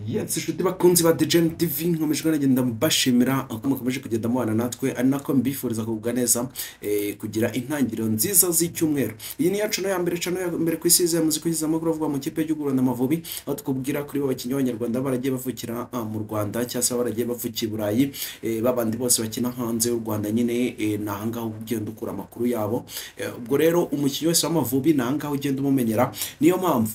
Yes, inshuti bakunzi ba The Gen TV, nkomeje nagenda mbashimira uko mukomeje kugenda mubana natwe, ari nako mbifuriza kugubwa neza, kugira intangiriro nziza z'icyumweru. Iyi ni ya channel ya mbere, channel ya mbere ku isi yizewe muzi kugeza amakuru avugwa mu kipe y'igihugu Rwanda Amavubi, aho tukubwira kuri bo bakinnyi b'Abanyarwanda baragiye bavukira mu Rwanda cyangwa se baragiye bavukiye i Burayi, babandi bose bakina hanze y'u Rwanda nyine, ni ahangaha ugenda ukura amakuru yabo. Ubwo rero umukinnyi wese w'Amavubi ni ahangaha ugenda umumenyera. Niyo mpamvu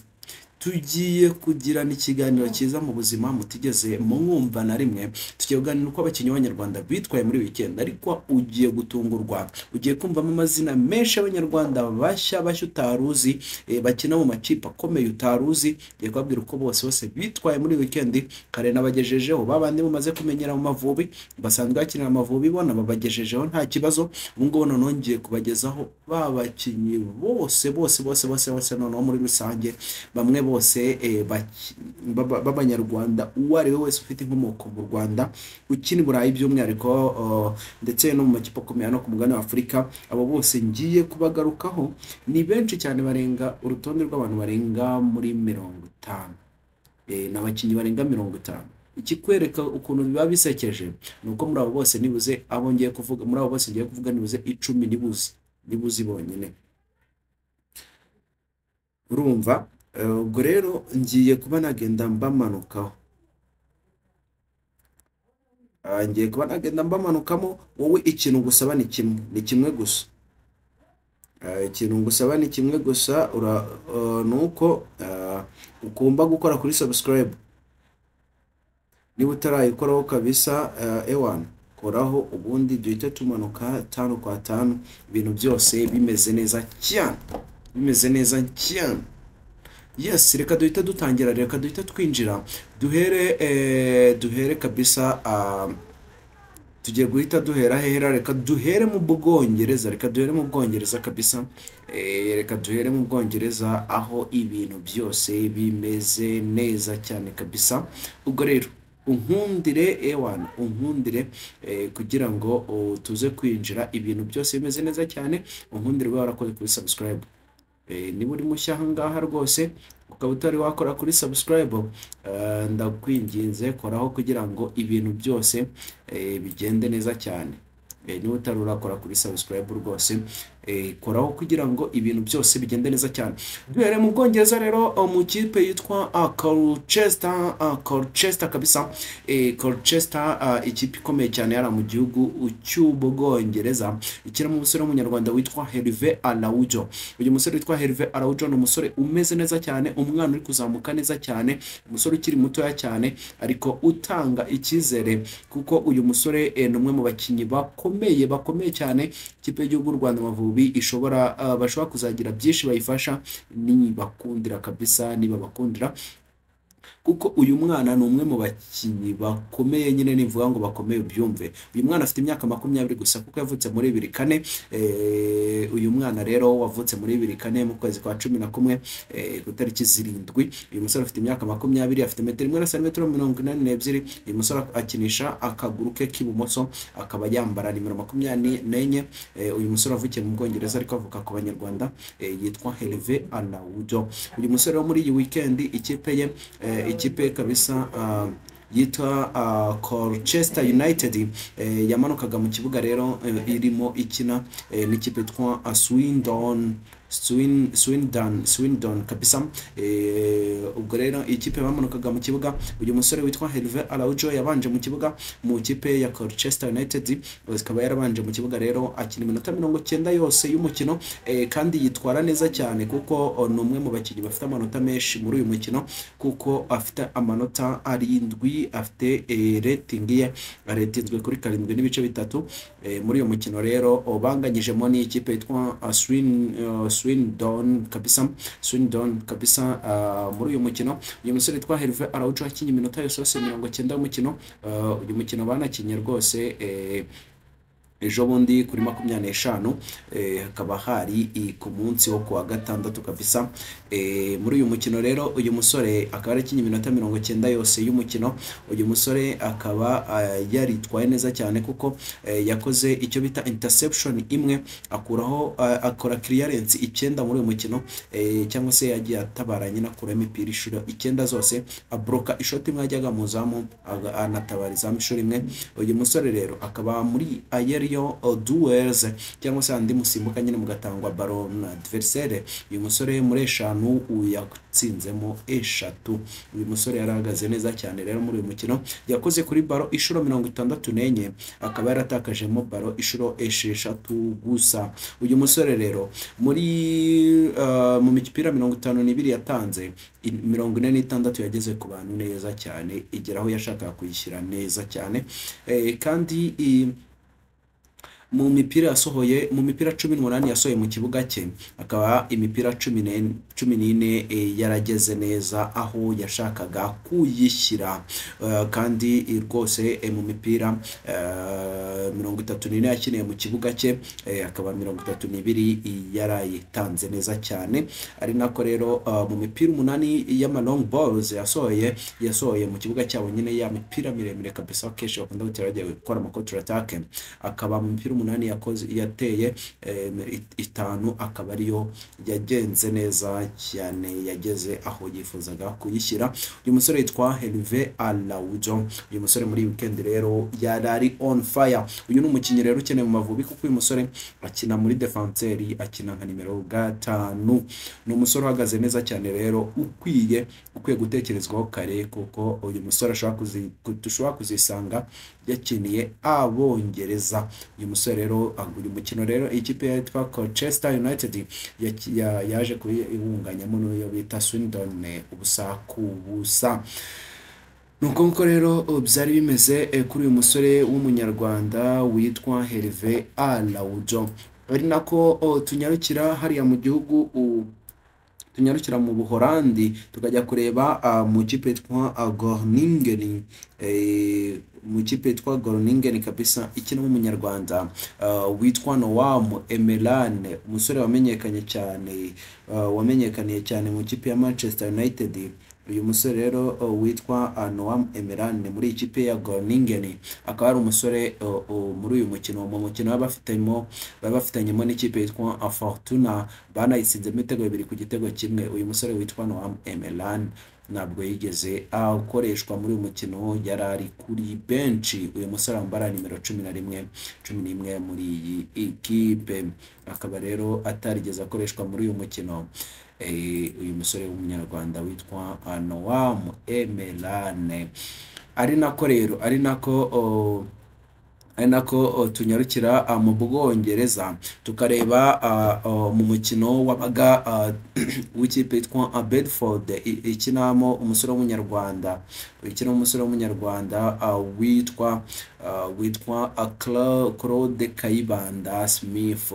tugiye kugirana ikiganiro cyiza mu buzima mutigeze mwumva na rimwe. Tugiye kuganira uko abakinnyi b'Abanyarwanda bitwaye muri weekend, ariko ugiye gutungurwa, ugiye kumvamo amazina menshi y'Abanyarwanda bashya bashya utaruzi, bakina mu makipe akomeye utaruzi. Ngiye kubabwira uko bose bose bitwaye muri weekend. Kare nabagejejeho babandi mumaze kumenyera mu Mavubi, basanzwe bakinira Amavubi, bona babagejejeho nta kibazo. Ubu ngubu noneho ngiye kubagezaho ba bakinnyi bose bose bose bose bose, noneho muri rusange bamwe bose b'Abanyarwanda, uwo ari we wese ufite inkomoko mu Rwanda ukina i Burayi by'umwihariko, ndetse no mu makipe akomeye no ku mugabane wa Afurika, abo bose ngiye kubagarukaho. Ni benshi cyane, barenga urutonde rw'abantu barenga muri 50, ni abakinnyi barenga 50. Ikikwereka ukuntu biba bisekeje ni uko muri abo bose nibuze abo ngiye kuvuga, muri abo bose ngiye kuvuga nibuze 10 nibuze bonyine, urumva. Ubwo rero ngiye kuba nagenda mbamanukaho, ngiye kuba nagenda mbamanukamo. Wowe ikintu ngusaba ni kimwe, ni kimwe gusa, ikintu ngusaba ni kimwe gusa, ni uko ugomba gukora kuri subscribe. Niba utarayikoraho kabisa, ewana koraho, ubundi duhite tumanuka 5 kwa 5, ibintu byose bimeze neza cyane, bimeze neza cyane. Yes, reka duhite dutangira, reka duhite twinjira, duhere kabisa. Tugiye guhita duhera hera, reka duhere mu Bwongereza, reka duhere mu Bwongereza kabisa, reka duhere mu Bwongereza aho ibintu byose bimeze neza cyane kabisa. Ubwo rero unkundire, ewana unkundire, kugira ngo tuze kwinjira ibintu byose bimeze neza cyane. Unkundire ube warakoze kuri subscribe. Niba uri mushya aha ngaha rwose ukaba utari wakora kuri subscribe, ndakwinginze koraho kugira ngo ibintu byose bigende neza cyane. Niba utari urakora kuri subscribe rwose, koraho kugira ngo ibintu byose bigende neza cyane. Duhere mu Bwongereza rero, mu kipe yitwa Colchester, Colchester kabisa, Colchester, ikipe ikomeye cyane yari mu gihugu cy'Ubwongereza, ikinamo umusore w'Umunyarwanda witwa Hervé Araujo. Uyu musore witwa Hervé Araujo ni umusore umeze neza cyane, umwana uri kuzamuka neza cyane, umusore ukiri mutoya cyane ariko utanga icyizere, kuko uyu musore ni umwe mu bakinnyi bakomeye bakomeye cyane ikipe y'igihugu Rwanda Amavubi ishobora, bashobora kuzagira byinshi bayifasha nibakundira kabisa, niba bakundira, kuko uyu mwana ni umwe mu bakinnyi bakomeye nyine, nivuga ngo bakomeye ubyumve. Uyu mwana afite imyaka 20 gusa, kuko yavutse muri 2004. Uyu mwana rero wavutse muri 2004 mu kwezi kwa 11, ku tariki 7. Uyu musore afite imyaka 20, afite metero 1 na santimetero 82. Uyu musore akinisha akaguru ke k'ibumoso, akaba yambara nimero 24. Uyu musore avukiye mu Bwongereza ariko avuka ku Banyarwanda, yitwa Hervé Araujo. Uyu musore wo muri iyi weekend ikipe ye, ikipe kabisa yitwa Colchester United, yamanukaga mu kibuga rero, irimo ikina n'ikipe yitwa Swindon, Swindon kabisa. Ubwo rero ikipe bamanukaga mu kibuga, uyu musore witwa Hervé Araujo yabanje mu kibuga mu kipe ya Colchester United, ikaba yarabanje mu kibuga rero akina iminota 90 yose y'umukino, kandi yitwara neza cyane, kuko ni umwe mu bakinnyi bafite amanota menshi muri uyu mukino, kuko afite amanota 7, afite rating ye aretinzwe kuri 7.3. Muri uyu mukino rero banganyijemo n'ikipe yitwa Swindon kabisa, Swindon kabisa. Muri uyu mukino uyu musore witwa Hervé Araujo akinye iminota yose yose 90 y'umukino. Uyu mukino banakinye rwose, Ejo bundi kuri 25, hakaba hari ku munsi wo kuwa gatandatu kabisa. Muri uyu mukino rero, uyu musore akaba yarakinye iminota 90 yose y'umukino. Uyu musore akaba yaritwaye neza cyane, kuko yakoze icyo bita interception imwe, akuraho akora clearance 9 muri uyu mukino, cyangwa se yagiye atabara nyine, akuramo imipira inshuro 9 zose, abloka ishoti imwe yajyaga mu zamu, anatabara izamu inshuro imwe. Uyu musore rero akaba muri aerial duels, cyangwa se andi musimbuka nyine mugatangwa ballon na adversaire, uyu musore muri 5 yatsinzemo 3. Uyu musore yarahagaze neza cyane rero muri uyu mukino. Yakoze kuri ballon inshuro 64, akaba yaratakajemo ballon inshuro 6 gusa. Uyu musore rero muri mu mipira 52 yatanze, 46 yageze ku bantu neza cyane, igera aho yashakaga kuyishyira neza cyane. Kandi mu mipira yasohoye, mu mipira 18 yasohoye mu kibuga cye, akaba imipira 14 yarageze neza aho yashakaga kuyishyira. Kandi rwose mu mipira 34 yakiniye mu kibuga cye, akaba 32 yarayitanze neza cyane. Ari nako rero mu mipira 8 y'ama long balls yasohoye mu kibuga cyabo nyine, ya mipira miremire kabisa kenshi bakunda gutera bagiye gukora ama counter attack, akaba mu mipira 8 yakoze, yateye 5 akaba ariyo yagenze neza cyane, yageze aho yifuzaga kuyishyira. Uyu musore yitwa Hervé Araujo. Uyu musore muri weekend rero yari ari on fire. Uyu ni umukinnyi rero ukeneye mu Mavubi, kuko uyu musore akina muri defenseur, akina nka nimero 5. Ni umusore uhagaze neza cyane rero, ukwiye gutekerezwaho kare, kuko uyu musore dushobora kuzisanga yakiniye Abongereza. Uyu musore rero, uyu mukino rero ikipe yitwa Colchester United yaje kuyiwunganyamo n'iyo bita Swindon 0-0. Nuko nkuko rero byari bimeze kuri uyu musore w'umunyarwanda witwa Hervé Araujo. Ari nako tunyarukira hariya mu gihugu, tunyarukira mu Buholandi, tukajya kureba mu kipe yitwa Groningen, mu kipe yitwa Groningen kabisa ikinamo umunyarwanda witwa Noam Emelane, umusore wamenyekanye cyane, wamenyekaniye cyane mu kipe ya Manchester United. Uyu musore rero witwa Noam Emelane muri ikipe ya Groningen, akaba ari umusore muri uyu mukino, mu mukino baba bafitanyemo n'ikipe yitwa Fortuna, banayitsinzemo ibitego 2-1. Uyu musore witwa Noam Emelane ntabwo yigeze akoreshwa muri uyu mukino, yari ari kuri benshi. Uyu musore wambara nimero 11, 11 muri iyi ikipe, akaba rero atarigeze akoreshwa muri uyu mukino. Uyu musore w'umunyarwanda witwa Noam Emelane. Ari nako rero ari nako tunyarukira mu Bwongereza, tukareba mu mukino wabaga w'ikipe yitwa Bedford, ikinamo umusore w'umunyarwanda, witwa Claude Kayibanda Smith.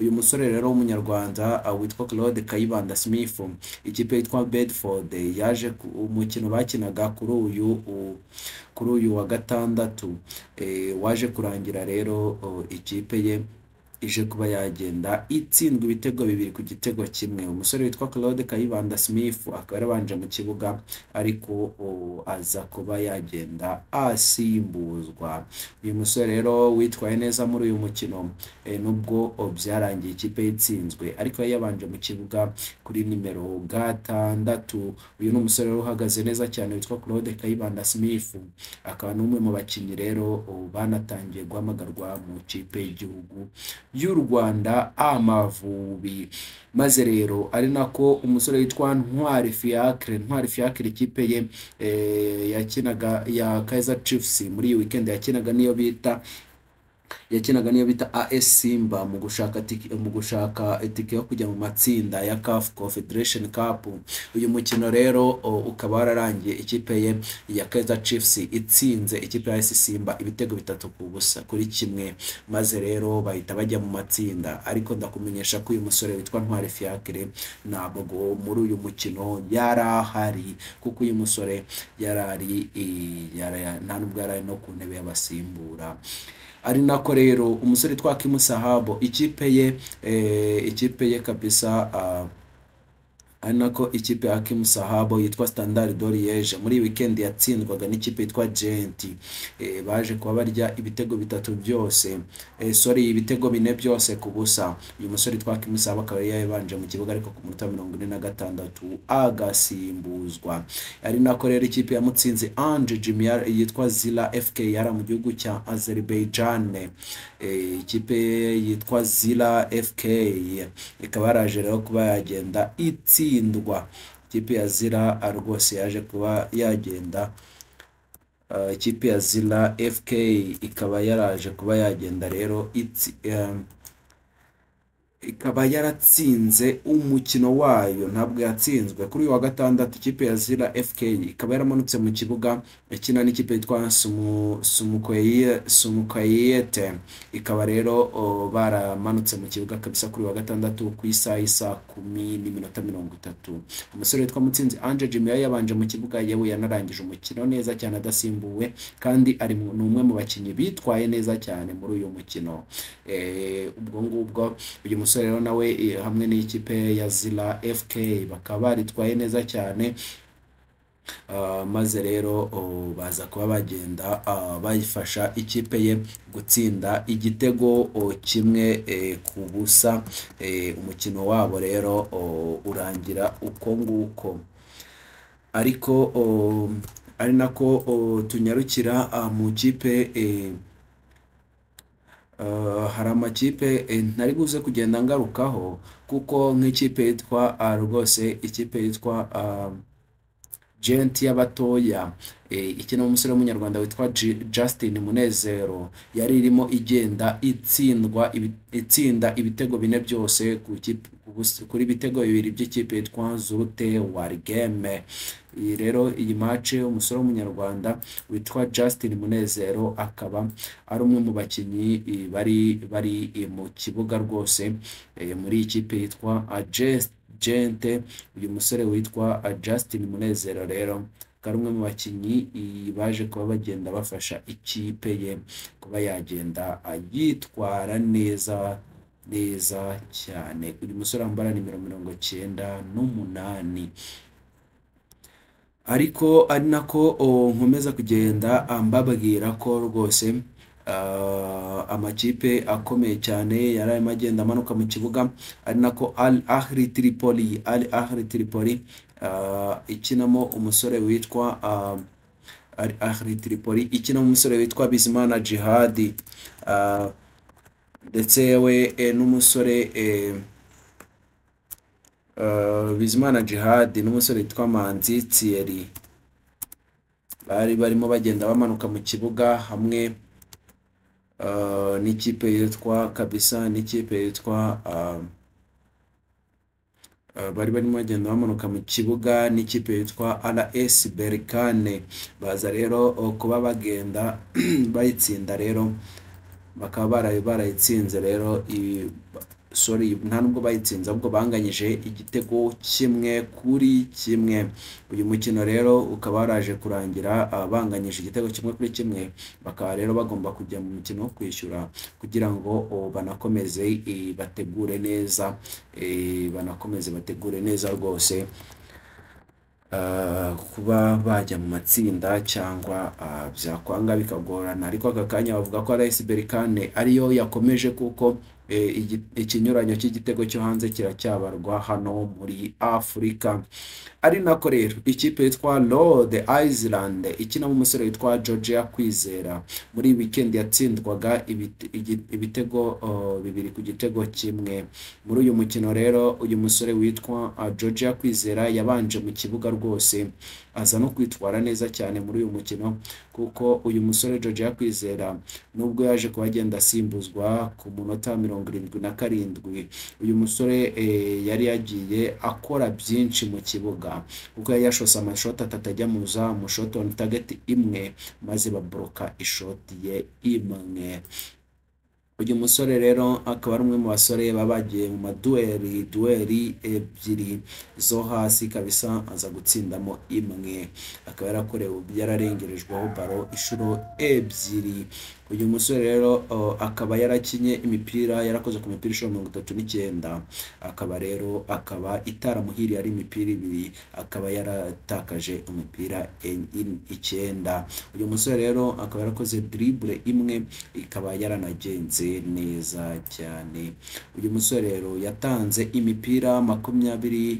Uyu musore rero w'umunyarwanda witwa Claude Kayibanda Smith, ikipe yitwa Bedford yaje umukino bakinaga kuri uyu wa gatandatu, waje kurangira rero ikipe ye ije kuba yagenda itsindwa ibitego 2-1. Umusore witwa Claude Kayibanda Smith akaba yarabanje mu kibuga, ariko aza kuba yagenda asimbuzwa. Uyu musore rero witwaye neza muri uyu mukino, nubwo byarangiye ikipe itsinzwe, ariko yari yabanje mu kibuga kuri nimero 6. Uyu ni umusore rero uhagaze neza cyane witwa Claude Kayibanda Smith, akaba n'umwe mu bakinnyi rero banatangiye guhamagarwa mu kipe y'igihugu y'u Rwanda, Amavubi. Maze rero ari nako umusore witwa Ntwari Fiacre, Ntwari Fiacre, ikipe ye yakinaga ya Kaizer Chiefs muri iyi weekend yakinaga niyo bita AS Simba mu gushaka itike yo kujya mu matsinda ya CAF Confederation Cup. Uyu mukino rero ukaba wararangiye ikipe ye ya Kaizer Chiefs itsinze ikipe ya AS Simba ibitego 3-0. Maze rero bahita bajya mu matsinda. Ariko ndakumenyesha ko uyu musore witwa Ntwari Fiacre ntabwo muri uyu mukino yari ahari, kuko uyu musore yarari nta nubwo yari ari no ku ntebe y'abasimbura. Ari nako rero umusore witwa Hakimu Sahabo ikipe ye kabisa, ari nako ikipe ya Hakimu Sahabo yitwa Standard de Liège muri iyi weekend yatsindwaga n'ikipe yitwa Gent. Baje kuba barya ibitego bitatu byose, sorry, ibitego bine byose ku busa. Uyu musore witwa Hakimu Sahabo akaba yari yabanje mu kibuga, ariko ku munota 46 agasimbuzwa. Ari nako rero ikipe ya Mutsinzi Ange Jimmy yitwa Zira FK yari mu gihugu cya Azerbaijan, ikipe yitwa Zira FK ikaba yaraje rero kuba yagenda itsindwa. Ikipe ya Zira rwose yaje kuba yagenda, ikipe ya Zira FK ikaba yaraje kuba yagenda rero ikaba yaratsinze umukino wayo, ntabwo yatsinzwe. Kuri uyu wa gatandatu ikipe ya Zira FK ikaba yaramanutse mu kibuga ikina n'ikipe yitwa Sumukayete, ikaba rero baramanutse mu kibuga kabisa kuri uyu wa gatandatu ku isaha y'isa 10:30. Umusore witwa Mutsinzi Ange Jimmy yari yabanje mu kibuga, yewe yanarangije umukino neza cyane adasimbuwe, kandi ari ni umwe mu bakinnyi bitwaye neza cyane muri uyu mukino. Ubwo ngubwo uyu musore rero nawe hamwe n'ikipe ya Zira FK bakaba baritwaye neza cyane. Maze rero baza kuba bagenda bayifasha ikipe ye gutsinda igitego 1 ku busa. Umukino wabo rero urangira uko nguko, ariko ari nako tunyarukira mu kipe. Hari amakipe ntari buze kugenda ngarukaho, kuko nk'ikipe yitwa rwose ikipe yitwa Gent y'abatoya ikina umusore w'umunyarwanda witwa Justin Munezero yari irimo igenda itsindwa itsinda ibitego bine byose kuri bitego bibiri by'ikipe yitwa Zurute Wargeme. Iyi rero iyi match umusore w'umunyarwanda witwa Justin Munezero akaba ari umwe mu bakinnyi bari mu kibuga rwose muri iyi kipe yitwa Gent. Uyu musore witwa Justin Munezero rero akaba ari umwe mu bakinnyi baje kuba bagenda bafasha ikipe ye kuba yagenda yitwara neza neza cyane. Uyu musore wambara nimero 98. Ariko ari nako nkomeza kugenda mbabwira ko rwose amakipe akomeye cyane yari arimo agenda amanuka mu kibuga, ari nako Al Ahli Tripoli, Al Ahli Tripoli ikinamo umusore witwa Al Ahli Tripoli ikinamo umusore witwa Bizimana Djihad, ndetse yewe n'umusore Bizimana Djihad n'umusore witwa Manzi Thierry bari barimo bagenda bamanuka mu kibuga hamwe n'ikipe yitwa kabisa n'ikipe yitwa bari barimo bagenda bamanuka mu kibuga n'ikipe yitwa RS Berkane. Baza rero kuba bagenda bayitsinda rero, bakaba barayitsinze rero, sorry, nta nubwo bayitsinze ahubwo banganyije igitego 1-1. Uyu mukino rero ukaba waraje kurangira banganyije igitego 1-1, bakaba rero bagomba kujya mu mukino wo kwishyura kugira ngo banakomeze bategure neza, banakomeze bategure neza rwose kuba bajya mu matsinda cyangwa byakwanga bikagorana. Ariko aka kanya bavuga ko RS Berkane ariyo yakomeje, kuko ikinyuranyo cy'igitego cyo hanze kiracyabarwa hano muri Afurika. Ari nako rero ikipe yitwa Rhode Island ikinamo umusore witwa Georgia Kwizera muri weekend yatsindwaga ibitego 2-1. Muri uyu mukino rero uyu musore witwa Georgia Kwizera yabanje mu kibuga rwose aza no kwitwara neza cyane muri uyu mukino, kuko uyu musore Georgia Kwizera nubwo yaje kuba agenda asimbuzwa ku munota 77, uyu musore yari yagiye akora byinshi mu kibuga, kuko yari yashose amashoti 3 ajya mu zamu, shot on target imwe, maze babloka ishoti ye imwe. Uyu musore rero akaba ari umwe mu basore baba bagiye mu madueli, dueli 2 zo hasi kabisa, aza gutsindamo imwe, akaba yarakorewe yararengerejweho baro inshuro 2. Uyu musore rero akaba yarakinye imipira, yarakoze ku mipira inshuro 39, akaba rero akaba itaramuhiriye ari imipira 2, akaba yaratakaje imipira 9. Uyu musore rero akaba yarakoze dribble imwe, ikaba yaranagenze neza cyane. Uyu musore rero yatanze imipira 27,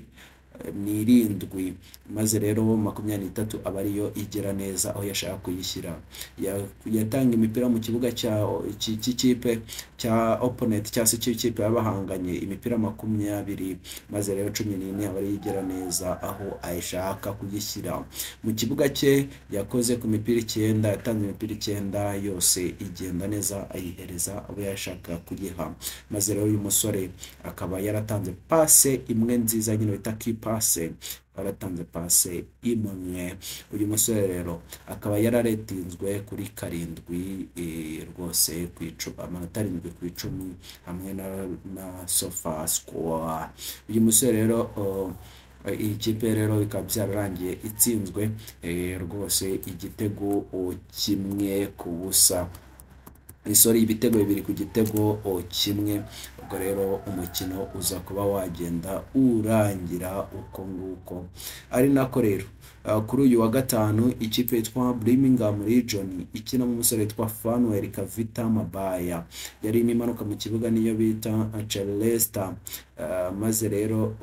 maze rero 23 aba ariyo igera neza aho yashaka kuyishyira. Yatanga imipira mu kibuga cy'ikipe cya opponent cyangwa se cy'ikipe y'abahanganye imipira 20, maze rero 14 aba ariyo igera neza aho ayishaka kuyishyira. Mu kibuga cye yakoze ku mipira 9, yatanze imipira 9 yose igenda neza, ayihereza abo yashaka kuyiha. Maze rero uyu musore akaba yaratanze passe imwe nziza nyine bita key passe, baratanze passe imwe. Uyu musore rero akaba yararetinzwe kuri 7 rwose ku 10, amanota 7 ku 10 hamwe na SofaScore. Uyu musore rero iyi kipe rero bikaba byararangiye itsinzwe rwose igitego 1-0. Sorry, ibitego 2 ku gitego 1. Ubwo rero umukino uza kuba wagenda urangira uko nguko. Ari nako rero kuri uyu wa gatanu ikipe yitwa Birmingham Legion ikinamo umusore witwa Fanuel Kavita Mabaya yari imanuka mu kibuga niyo bita Celesta. Maze rero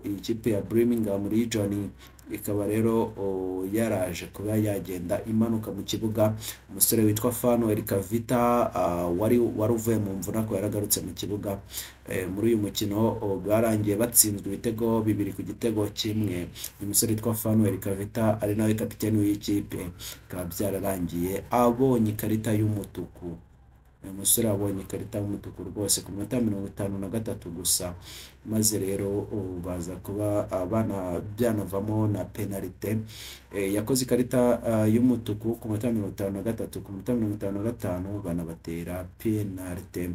iyi kipe ya Birmingham Legion ikaba rero yaraje kuba yagenda imanuka mu kibuga. Umusore witwa Fanuel Kavita wari uvuye mu mvune ako yaragarutse mu kibuga. Muri uyu mukino barangiye batsinzwe ibitego 2 ku gitego 1. Uyu musore witwa Fanuel Kavita ari nawe kapiteni w'ikipe, bikaba byararangiye abonye ikarita y'umutuku. Uyu musore abonye ikarita y'umutuku rwose ku minota 53 gusa, maze rero baza kuba abana byanavamo na penalite. Yakoze ikarita y'umutuku ku minota 53, ku minota 55 banabatera penalite.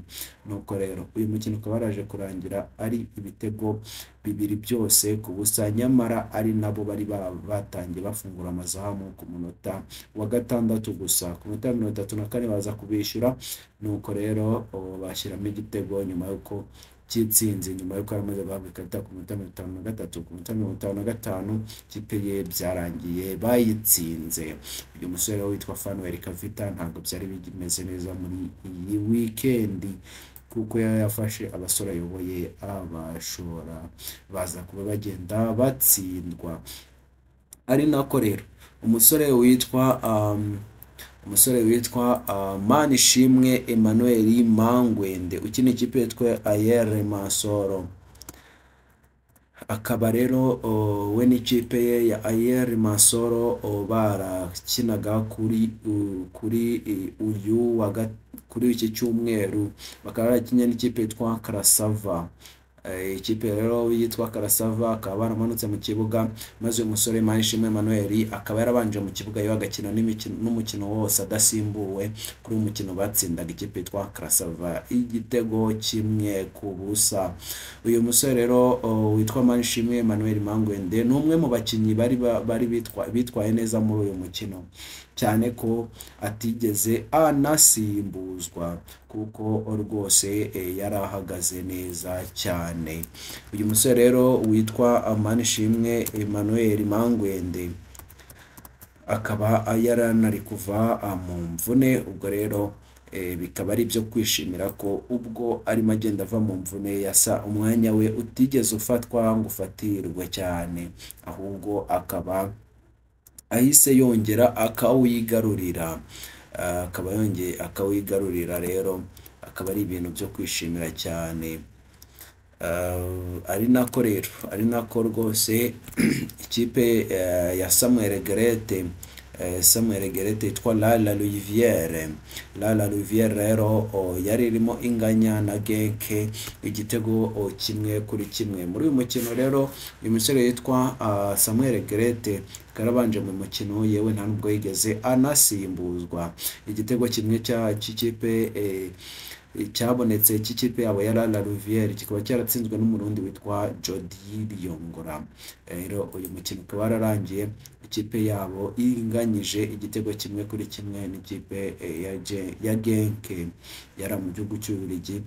Nuko rero uyu mukino ukaba waraje kurangira ari ibitego 2 byose ku busa, nyamara ari nabo bari batangiye bafungura amazamu ku munota wa 6 gusa. Ku minota 34 baza kubishyura, nuko rero bashyiramo igitego nyuma y'uko cy'itsinzi, nyuma y'uko yaramaze guhabwa ikarita ku minota 53, ku minota 55 ikipe ye byarangiye bayitsinze. Uyu musore witwa Fanuel Kavita ntabwo byari bimeze neza muri iyi weekend, kuko yafashe abasore ayoboye abashora baza kuba bagenda batsindwa. Ari nako rero umusore witwa Manishimwe Emmanuel Mangwende ukina ikipe yitwa Ayere Masoro, akaba rero we n'ikipe ye ya Ayere Masoro barakinaga kuri uyu wa kuri iki cyumweru, bakaba barakinye n'ikipe yitwa Karasava. Ikipe rero yitwa Karasava akaba baramanutse mu kibuga, maze uyu musore Manishimwe Emmanuel akaba yarabanje mu kibuga yo agakina n'umukino wose adasimbuwe. Kuri uyu mukino batsindaga ikipe yitwa Karasava igitego 1-0. Uyu musore rero witwa Manishimwe Emmanuel Mangwende ni umwe mu bakinnyi bari bitwaye neza muri uyu mukino, cyane ko atigeze anasimbuzwa kuko rwose yarahagaze neza cyane. Uyu musore rero witwa Manishimwe Emmanuel Mangwende akaba yaranari kuva mu mvune, ubwo rero bikaba ari ibyo kwishimira ko ubwo arimo agenda ava mu mvune yasa umwanya we utigeze ufatwa ngo ufatirwe cyane, ahubwo akaba ahise yongera akawigarurira, akaba yongeye akawigarurira. Rero akaba ari ibintu byo kwishimira cyane. Ari nako rero ari nako rwose ikipe ya Samuel Gerete, Samuel Gerete yitwa La Louvière. La Louvière rero yari irimo inganya na Genk igitego 1-1. Muri uyu mukino rero uyu musore yitwa Samuel Gerete karabanje mu mukino, yewe nta nubwo yigeze anasimbuzwa. Igitego kimwe cy'ikipe cyabonetse cy'ikipe yabo ya La Louvière, kikaba cyaratsinzwe n'umurundi witwa Jody Liyongora. Rero uyu mukino ukaba wararangiye ikipe yabo inganyije igitego 1-1 n'ikipe ya Genk yari mu gihugu cy'Ububiligi,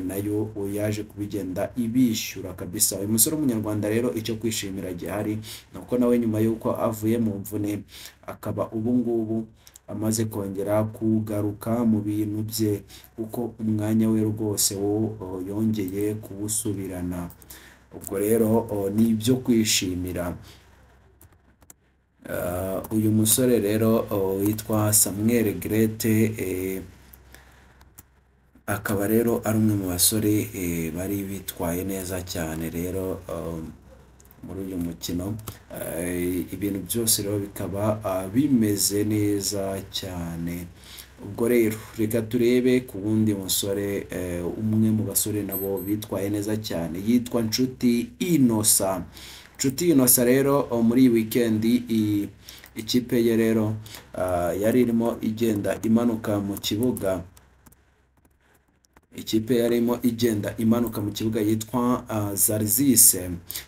nayo yaje kubigenda ibishyura kabisa. Uyu musore w'umunyarwanda rero icyo kwishimira gihari ni uko nawe nyuma y'uko avuye mu mvune akaba ubu ngubu amaze kongera kugaruka mu bintu bye, kuko umwanya we rwose wo yongeye kuwusubirana. Ubwo rero ni ibyo kwishimira. Uyu musore rero witwa Samuel Grete akaba rero ari umwe mu basore bari bitwaye neza cyane rero muri uyu mukino. Ibintu byose rero bikaba bimeze neza cyane. Ubwo rero reka turebe ku wundi musore, umwe mu basore nabo bitwaye neza cyane, yitwa Nshuti Innocent. Nshuti Innocent rero muri iyi weekend ikipe ye rero yari irimo igenda imanuka mu kibuga. Ikipe yarimo igenda imanuka mu kibuga yitwa Zarzis.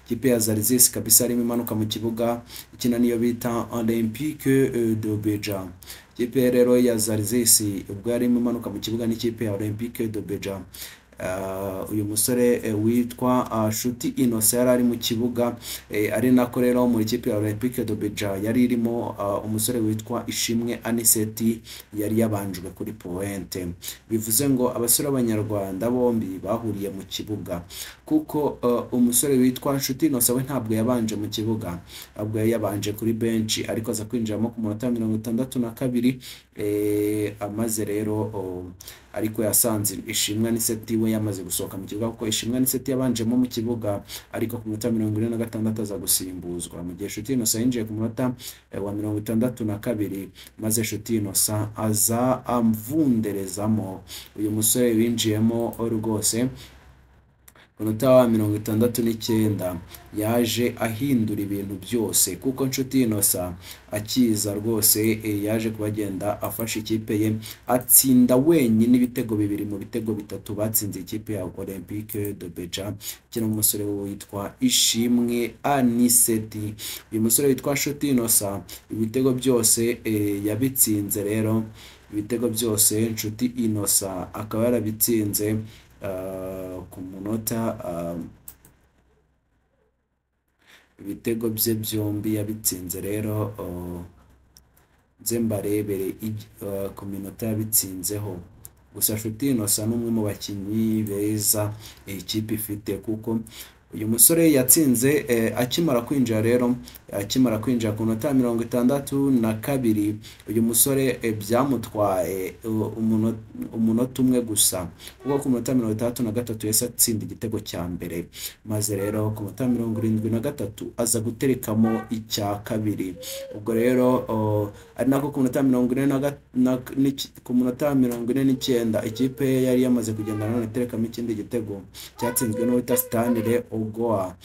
Ikipe ya Zarzis kabisa yarimo imanuka mu kibuga ikina niyo bita Olympique de Beja. Ikipe rero ya Zarzis ubwo yarimo imanuka mu kibuga n'ikipe ya Olympique de Beja. Uyu musore witwa Nshuti Innocent yari ari mu kibuga, ari nako rero muri ikipe ya Olympique de Beja yari irimo umusore witwa Ishimwe Aniseti yari yabanjwe kuri pointe. Bivuze ngo abasore b'abanyarwanda bombi bahuriye mu kibuga, kuko umusore witwa Nshuti Innocent we ntabwo yabanje mu kibuga, ahubwo yari yabanje kuri bench, ariko aza kwinjiramo ku munota 62, amaze rero ariko yasanze Ishimwe Aniseti we yamaze gusohoka mu kibuga, kuko Ishimwe Aniseti yabanjemo mu kibuga ariko ku munota 46 aza gusimbuzwa, mu gihe Nshuti Innocent yinjiye ku munota wa 62, maze Nshuti Innocent aza amvunderezamo. Uyu musore winjiyemo rwose ku munota wa 69 yaje ahindura ibintu byose, kuko Nshuti Innocent akiza rwose yaje kubagenda afasha ikipe ye atsinda wenyine ibitego 2 mu bitego 3 batsinze ikipe ya Olympique de Beja, kino umusore witwa Ishimwe Aniseti. Uyu musore witwa Nshuti Innocent ibitego byose yabitsinze rero, ibitego byose Nshuti Innocent akaba yarabitsinze ku munota, ibitego bye byombi yabitsinze rero, nze mbarebere ku minota yabitsinzeho. Gusa Nshuti Innocent ni umwe mu bakinnyi beza ikipe ifite, kuko uyu musore yatsinze akimara kwinjira rero, akimara kwinjira ku minota 62, uyu musore byamutwaye umunota umwe gusa, kuko ku minota 63 yahise atsinda igitego cya mbere, maze rero ku minota 73 aza guterekamo icya kabiri. Ubwo rero ari nako ku minota 49 ikipe ye yari yamaze kugenda nanone iterekamo ikindi gitego cyatsinzwe n'uwita Stanley Ogoa,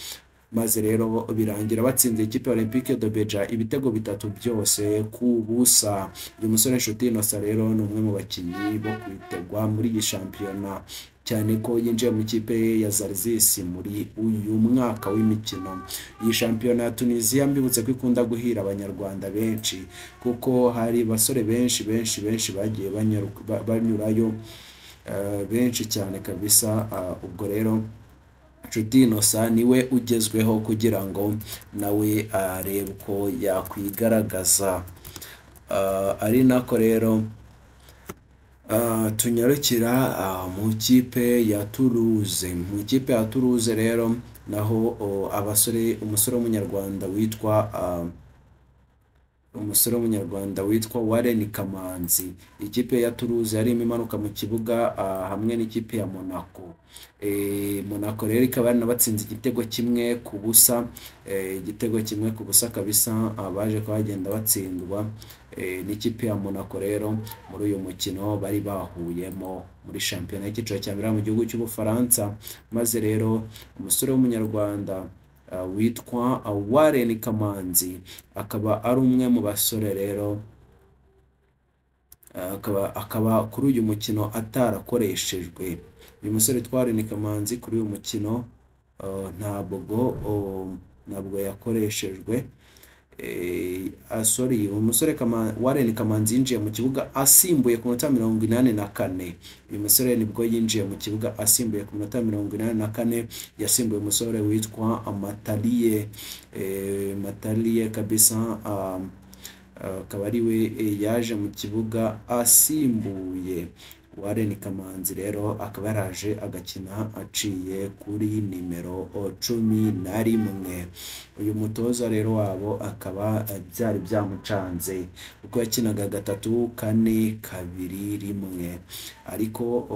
maze rero birangira batsinze ikipe ya Olympique de Beja ibitego 3 byose ku busa. Uyu musore Nshuti Innocent rero ni umwe mu bakinnyi bo kwitegwa muri iyi shampiyona, cyane ko yinjiye mu kipe ya Zarzis muri uyu mwaka w'imikino. Iyi shampiyona ya Tunisia mbibutse ko ikunda guhira abanyarwanda benshi, kuko hari basore benshi benshi benshi bagiye banyurayo benshi cyane kabisa. Ubwo rero Nshuti Innocent niwe ugezweho kugira ngo nawe arebe uko yakwigaragaza. Ari nako rero tunyarukira mu kipe ya Toulouse. Mu kipe ya Toulouse rero naho abasore, umusore w'umunyarwanda witwa Warren Kamanzi. Ikipe ya Toulouse yarimo imanuka mu kibuga hamwe n'ikipe ya Monaco. Monaco rero ikaba yaranabatsinze igitego 1-0, igitego 1-0 kabisa, baje kuhagenda batsindwa n'ikipe ya Monaco rero muri uyu mukino bari bahuyemo muri shampiyona y'icyiciro cya mbere mu gihugu cy'Ubufaransa. Maze rero umusore w'umunyarwanda witwa Warren Kamanzi akaba ari umwe mu basore rero akaba kuri uyu mukino atarakoreshejwe. Uyu musore witwa Warren Kamanzi kuri uyu mukino ntabwo yakoreshejwe. Sorry, umusore Warren Kamanzi yinjiye mu kibuga asimbuye ku minota 84. Uyu musore nibwo yinjiye mu kibuga asimbuye ku minota 84, yasimbuye umusore witwa Mataliye, Mataliye kabisa, akaba ari we yaje mu kibuga asimbuye. Warren Kamanzi rero akaba yaraje agakina aciye kuri nimero 11. Uyu mutoza rero wabo akaba byari byamucanze kuko yakinaga 3 4 2 1, ariko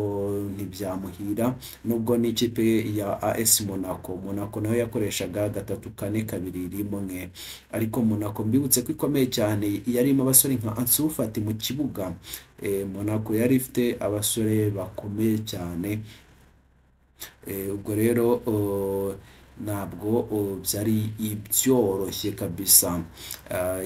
ntibyamuhira, nubwo n'ikipe ya AS Monaco nayo yakoreshaga 3 4 2 1, ariko Monaco mbibutse ko ikomeye cyane, yarimo abasore nka Ansu Fati mu kibuga. Monaco yari ifite abasore bakomeye cyane. Ubwo rero ntabwo byari ibyoroshye kabisa.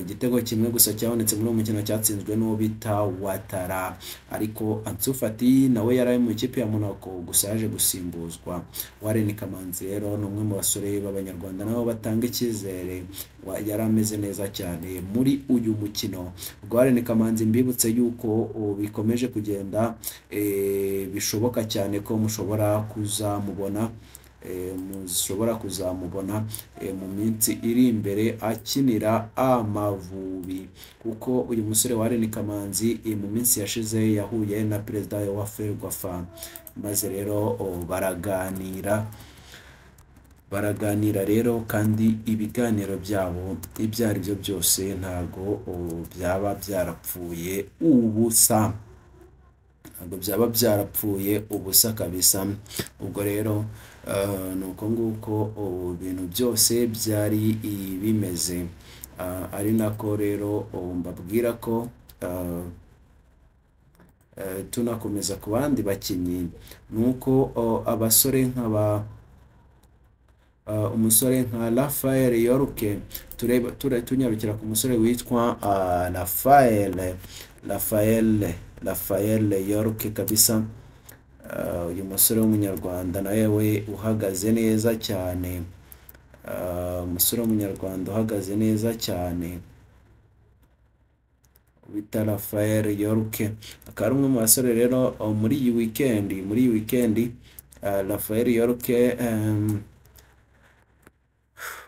Igitego kimwe gusa cyabonetse muri uwo mukino cyatsinzwe n'uwo bita Watara, ariko Ansu Fati nawe yari ari mu ikipe ya Monaco gusa yaje gusimbuzwa. Warren Kamanzi rero ni umwe mu basore b'Abanyarwanda nabo batanga icyizere, yari ameze neza cyane muri uyu mukino. Ubwo Warren Kamanzi mbibutse yuko bikomeje kugenda, bishoboka cyane ko mushobora kuzamubona, mushobora kuzamubona mu minsi iri imbere akinira Amavubi, kuko uyu musore Warren Kamanzi mu minsi yashize yahuye na perezida wa Ferwafa, maze rero baraganira rero, kandi ibiganiro byabo ibyo ari byo byose ntago byaba byarapfuye ubusa, ntabwo byaba byarapfuye ubusa kabisa. Ubwo rero nuko nguko ibintu byose byari bimeze, ari nako rero mbabwira ko tunakomeza ku bandi bakinnyi, nuko abasore nk'aba umusore nka Rafael Yorke, tunyarukira ku musore witwa Rafael Yorke kabisa. Uyu musore w'umunyarwanda nawe we uhagaze neza cyane, umusore w'umunyarwanda uhagaze neza cyane bita Rafael Yorke, akaba ari umwe mu basore rero muri iyi weekend, Rafael Yorke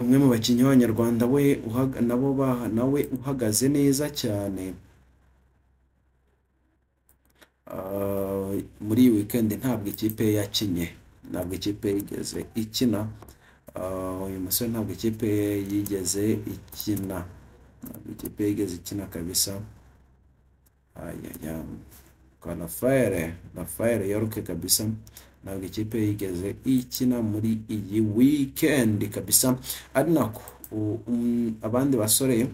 umwe mu bakinnyi b'Abanyarwanda we nawe uhagaze neza cyane. Muri iyi weekend ntabwo ikipe yakinye, ntabwo ikipe yigeze ikina. Uyu musore ntabwo ikipe yigeze ikina, ntabwo ikipe yigeze ikina kabisa. Kwa Rafael Yorke kabisa ntabwo ikipe yigeze ikina muri iyi weekend kabisa. Ari nako abandi basore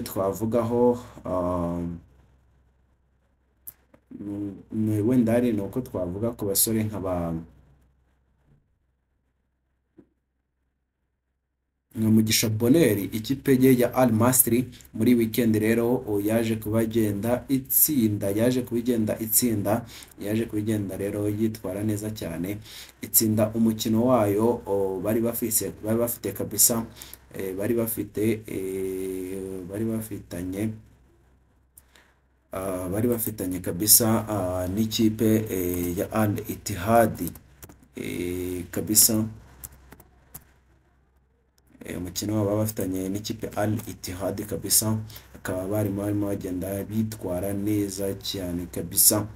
twavugaho wenda hari nuko twavuga ku basore nk'aba Mugisha Bonheur, ikipe ye ya Al Masry muri weekend rero yaje kubagenda itsinda, yaje kubigenda rero yitwara neza cyane, itsinda umukino wayo bari bafite kabisa, bari bafitanye kabisa n'ikipe ya Al Ittihad kabisa. Umukino wabo bafitanye n'ikipe Al Ittihad kabisa, akaba barimo bagenda bitwara neza cyane kabisa.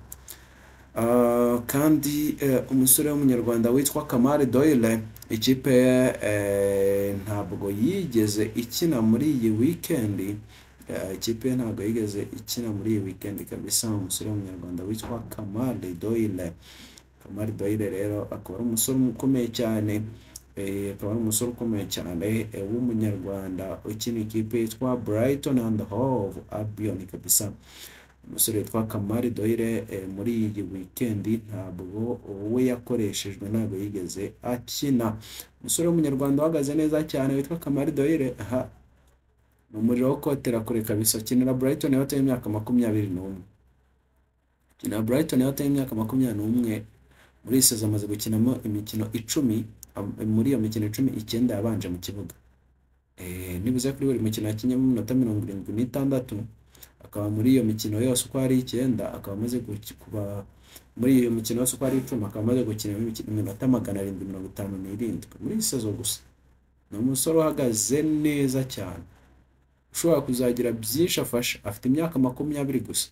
Kandi umusore w'umunyarwanda witwa Kamari Doyle, ikipe ntabwo yigeze ikina muri iyi weekend, ikipe ntabwo yigeze ikina muri iyi weekend kabisa. Umusore w'umunyarwanda witwa Kamari Doyle, Kamari Doyle rero akaba ari umusore ukomeye cyane, akaba ari umusore ukomeye cyane w'umunyarwanda ukina ikipe yitwa Brighton and Hove Albion kabisa. Umusore witwa Kamari Doyle muri iyi weekend ntabwo we yakoreshejwe, ntabwo yigeze akina. Umusore w'umunyarwanda uhagaze neza cyane witwa Kamari Doyle, aha Ni umuriro wo kotera kure kabisa. Akinira Brighton y'abato y'imyaka 21. Akinira Brighton y'abato y'imyaka 21. Muri iyi sezo amaze gukinamo imikino 10, muri iyo mikino 10 9 yabanje mu kibuga. Nibuze kuri buri mukino yakinyemo iminota 76, akaba muri iyo mikino yose uko ari 9, akaba amaze kuba muri iyo mikino yose uko ari 10, akaba amaze gukina iminota 757 muri iyi sezo gusa. Ni umusore uhagaze neza cyane, ushobora kuzagira byinshi afasha. Afite imyaka 20 gusa.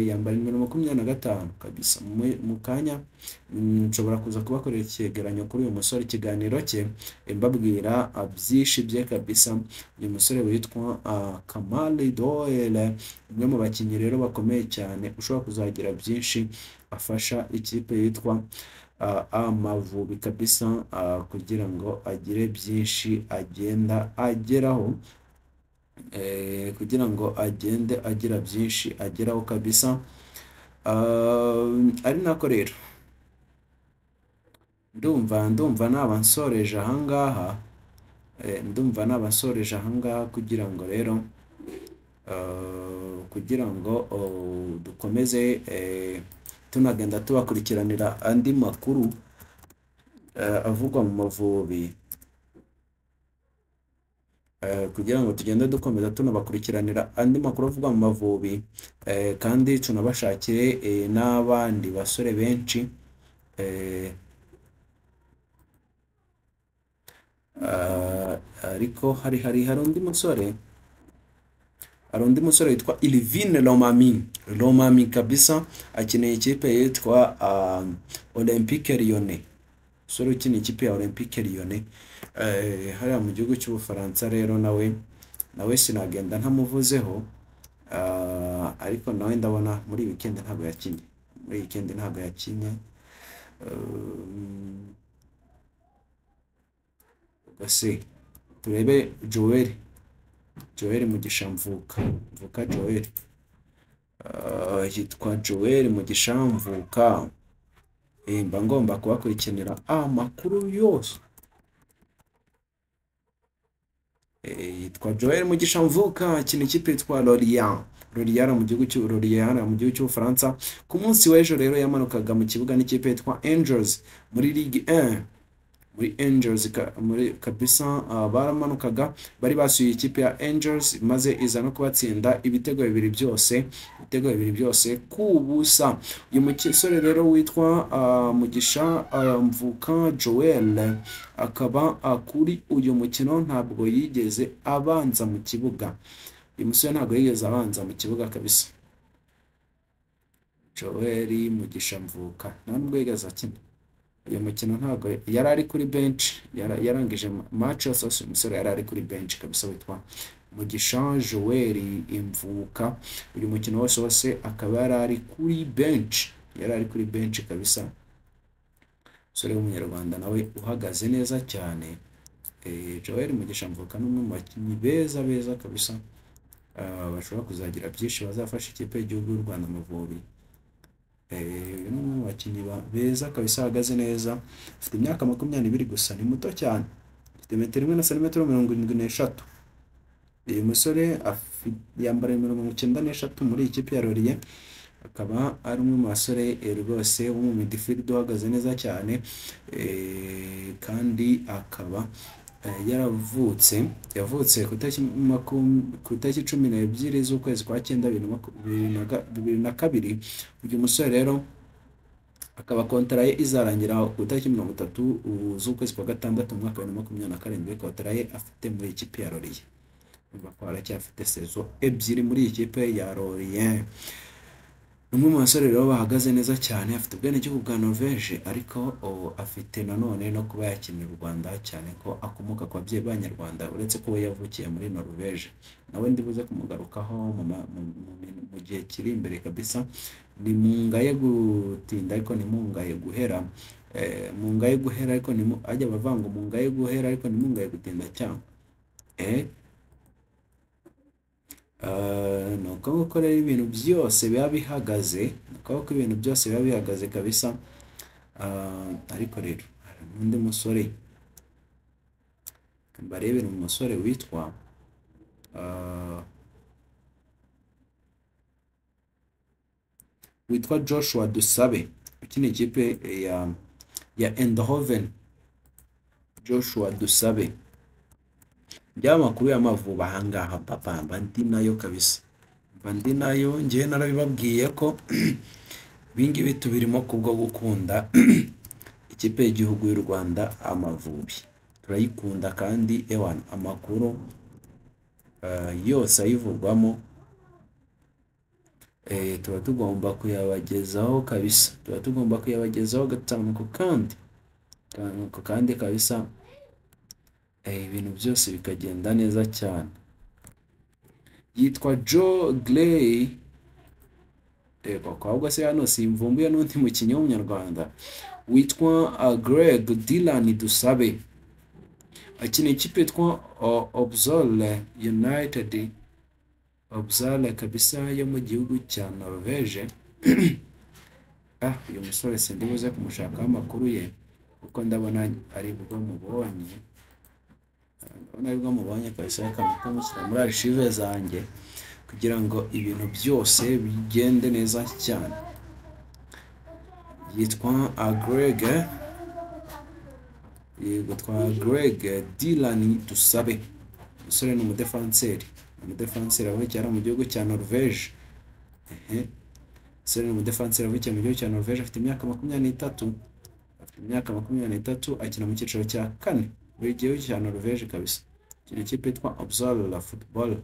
Yambara nimero 25 kabisa. Mu kanya nshobora kuza kubakorera icyegeranyo kuri uyu musore, ikiganiro cye mbabwira byinshi bye kabisa. Uyu musore witwa Kamali Doyle, umwe mu bakinnyi rero bakomeye cyane, ushobora kuzagira byinshi afasha ikipe yitwa Amavubi kabisa, kugira ngo agire byinshi agenda ageraho. Kugira ngo agende agira byinshi ageraho kabisa. Ari nako rero ndumva naba nsoreje ahangaha, ndumva naba nsoreje ahangaha kugira ngo rero kugira ngo dukomeze tunagenda tubakurikiranira andi makuru avugwa mu Mavubi, kugira ngo tugende dukomeza tunabakurikiranira andi makuru avugwa mu Mavubi, kandi tunabashakire n'abandi basore benshi. Ariko hari undi musore, witwa Ilvin Lomami kabisa, akineye ikipe yitwa Olympique Lyonnais. Umusore ukina ikipe ya Olympique Lyonnais hariya mu gihugu cy'Ubufaransa rero, nawe sinagenda ntamuvuzeho. Ariko nawe ndabona muri weekend ntabwo yakinye, Gase turebe Joel Mugisha Mvuka Joel, yitwa Joel Mugisha Mvuka. Mba ngomba kubakurikiranira amakuru yose. Yitwa Joel Mugisha Mvuka, akina ikipe yitwa Lorient mu gihugu cy'u Lorient mu gihugu cy'Ubufaransa. Ku munsi w'ejo rero yamanukaga mu kibuga n'ikipe yitwa Angels muri Ligue 1, muri Angels muri kabisa. Baramanukaga, bari basuye ikipe ya Angels maze iza no kubatsinda ibitego bibiri byose ku busa. Uyu musore rero witwa Mugisha Mvuka Joel akaba kuri uyu mukino ntabwo yigeze abanza mu kibuga. Uyu musore ntabwo yigeze abanza mu kibuga kabisa. Joel Mugisha Mvuka ntabwo yigeze akina uyu mukino, ntabwo yari ari kuri bench, yarangije match yose. Uyu musore yari ari kuri bench kabisa, witwa Mugisha Joel Mvuka. Uyu mukino wose akaba yari ari kuri bench, kabisa. Umusore w'umunyarwanda nawe uhagaze neza cyane. Joel Mugisha Mvuka ni umwe mu bakinnyi beza kabisa, bashobora kuzagira byinshi bazafasha ikipe y'igihugu y'u Rwanda Amavubi. Uyu ni umwe mu bakinnyi beza kabisa, ahagaze neza, afite imyaka 22 gusa, ni muto cyane, afite metero 1 na santimetero 73. Uyu musore yambara nimero 93 muri ikipe ya Lorient, akaba ari umwe mu basore rwose wo mu midfield uhagaze neza cyane. Kandi akaba yavutse ku itariki 12 z'ukwezi kwa 9 2002. Uyu musore rero akaba kontara ye izarangira ku itariki 30 z'ukwezi kwa 6 mu mwaka wa 2027. Kontara ye afite muri ikipe ya Lorient, urumva ko aracyafite sezo 2 muri ikipe ya Lorient. Umwe mu basore rero bahagaze neza cyane, afite ubwenegihugu bwa Norvège, ariko afite nanone no kuba yakinira u Rwanda, cyane ko akomoka ku babyeyi b'Abanyarwanda, uretse ko we yavukiye muri Norvège. Nawe ndibuze kumugarukaho mu gihe kiri imbere kabisa. Ni mungaye gutinda ariko ni mungaye guhera, mungaye guhera ariko ni ajya bavanga mungaye guhera ariko ni mungaye gutinda cyangwa nuko gukorera ibintu byose biba bihagaze, nuko ibintu byose biba bihagaze kabisa. Ariko rero hari n'undi musore, mbarebera umusore witwa witwa Joshua Dusabe ukina ikipe ya Eindhoven. Joshua Dusabe, by'amakuru y'Amavubi ahangaha papa mba ndi nayo kabisa, mba ndi nayo. Njyewe narabibabwiye ko ibingibi tubirimo kubwo gukunda ikipe y'igihugu y'u Rwanda Amavubi, turayikunda kandi ewana amakuru yose ayivugwamo tuba tugomba kuyabagezaho kabisa, tuba tugomba kuyabagezaho gatanu ku kandi, gatanu ku kandi kabisa, ibintu byose bikagenda neza cyane. Yitwa Joe Gray. Ahubwo se hano simvumbuye n'undi mukinnyi w'umunyarwanda witwa Greg Dylan Dusabe, akina ikipe yitwa Obzole United, Obzole kabisa yo mu gihugu cya Norvege. Uyu musore sindi buze kumushakaho amakuru ye kuko ndabona ari bwo mubonye, ndabona ari bwo mubonye kabisa. Reka mpite mushyira muri archive zanjye kugira ngo ibintu byose bigende neza cyane. Yitwa Greg, yitwa Greg Dylan Dusabe. Umusore ni umudefanseri, umudefanseri avukiye mu gihugu cya Norvege. Umusore ni umudefanseri avukiye mu gihugu cya Norvege, afite imyaka 23, afite imyaka 23, akina mu cyiciro cya kane muri gihugu cya Norvege kabisa. Akina ikipe yitwa Obzala Football.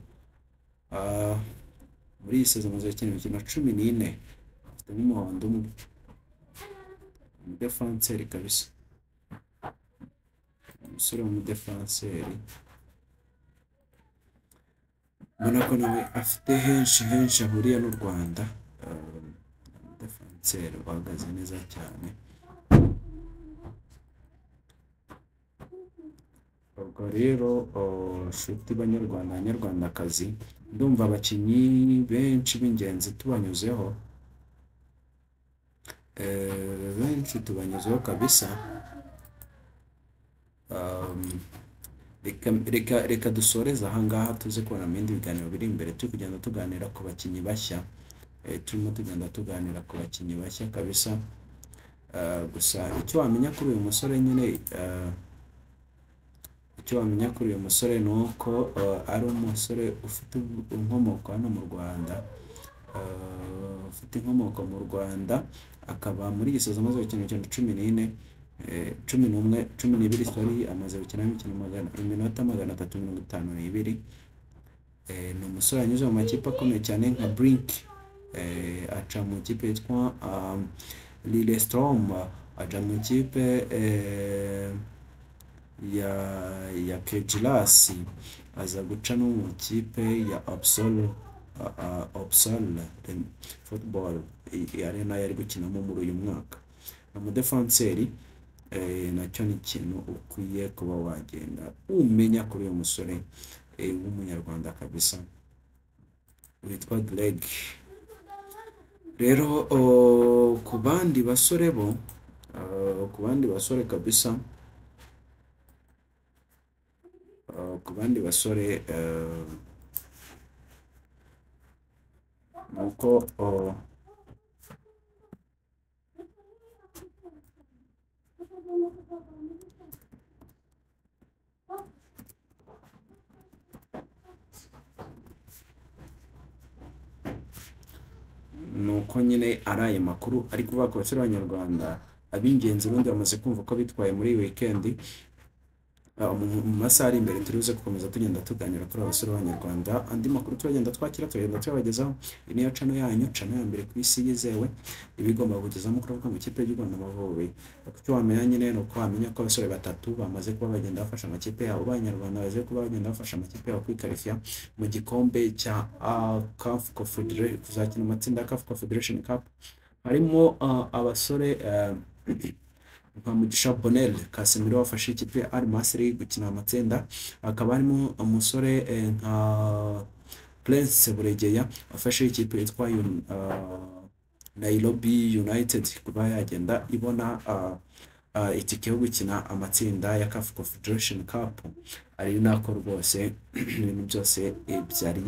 Muri iyi sezo amaze gukina imikino 14, afite n'umuhondo umwe. Umudefanseri kabisa, umusore w'umudefanseri ubona ko nawe afite henshi henshi ahuriye n'u Rwanda. Umudefanseri uhagaze neza cyane. Ubwo rero nshuti banyarwanda banyarwandakazi, ndumva abakinnyi benshi b'ingenzi tubanyuzeho, benshi tubanyuzeho kabisa. Reka dusoreze ahangaha, tuze kubona mu bindi biganiro biri imbere turi kugenda tuganira ku bakinnyi bashya, turimo tugenda tuganira ku bakinnyi bashya kabisa. Gusa icyo wamenya kuri uyu musore nyine, icyo wamenya kuri uyu musore ni uko ari umusore ufite inkomoko hano mu Rwanda, ufite inkomoko mu Rwanda, akaba muri iyi sezo amaze gukina imikino 14, 11, 12 sorry, amaze gukina imikino iminota 352. Ni umusore wanyuze mu makipe akomeye cyane nka Brink, aca mu kipe yitwa Lillestrøm, aca mu kipe ya Kejilas, aza guca no mu kipe ya Absol Football ari nayo ari gukinamo muri uyu mwaka. Ni umudefanseri, nacyo ni ikintu ukwiye kuba wagenda umenya kuri uyu musore w'umunyarwanda kabisa witwa Greg. Rero ku bandi basore bo, ku bandi basore kabisa, ku bandi basore nuko nuko nyine ari ayo makuru ari kuvuga ku basore b'abanyarwanda ab'ingenzi. Ubundi bamaze kumva ko bitwaye muri iyi weekend. Mu masaha ari imbere turi buze gukomeza tugenda tuganira kuri abasore b'abanyarwanda, andi makuru turagenda twakira turagenda tuyabagezaho. Iyi niyo channel yanyu, channel ya mbere ku isi yizewe ibigomba kugezaho amakuru avuga mu ikipe y'u Rwanda Amavubi. Icyo wamenya nyine ni uko wamenya ko abasore batatu bamaze kuba bagenda bafasha amakipe yabo b'abanyarwanda, bamaze kuba bagenda bafasha amakipe yabo kwikarifiya mu gikombe cya CAF Confederation, kuzakina amatsinda ya CAF Confederation Cup. Harimo abasore nka Mugisha Bonel Casemiro wafashe ikipe ya Al Masry gukina amatsinda, hakaba harimo umusore nka Prince Buregeya wafashe ikipe yitwa Nairobi United kuba yagenda ibona itike yo gukina amatsinda ya CAF Confederation Cup, ari nako rwose ibintu byose byari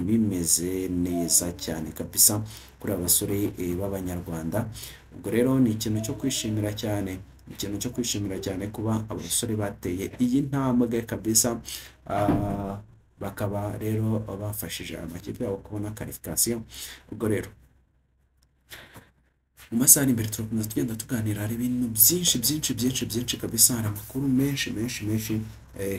bimeze neza cyane kabisa kuri aba basore b'Abanyarwanda. Ubwo rero ni ikintu cyo kwishimira cyane, ikintu cyo kwishimira cyane kuba abasore bateye iyi ntambwe kabisa, bakaba rero bafashije amakipe yabo kubona qualification. Ubwo rero mu masaha ari imbere turakomeza tugenda tuganira, hari ibintu byinshi byinshi byinshi byinshi kabisa, hari amakuru menshi menshi menshi,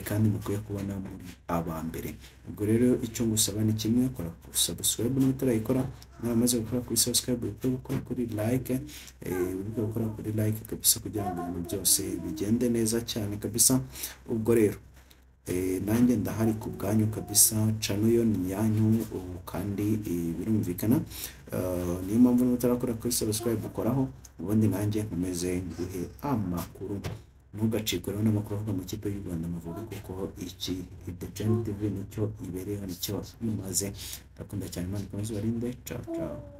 kandi mukwiye kubona muri aba mbere. Ubwo rero icyo ngusaba ni kimwe, kora subscribe niba utarayikora, niba umaze gukora kuri subscribe wibuke gukora kuri like, wibuke gukora kuri like kabisa kugira ngo ibintu byose bigende neza cyane kabisa. Ubwo rero nanjye ndahari ku bwanyu kabisa, channel yo ni iyanyu kandi birumvikana, niyo mpamvu niba utarakora kuri subscribe ukoraho, ubundi nanjye nkomeze nguhe amakuru. Ntugacikwe rero n'amakuru avuga mu ikipe y'u Rwanda Amavubi, kuko iki The Giant TV nicyo ibereyeho, nicyo imaze. Ndakunda cyane, Imana ikomeze ibarinde. Ciao ciao.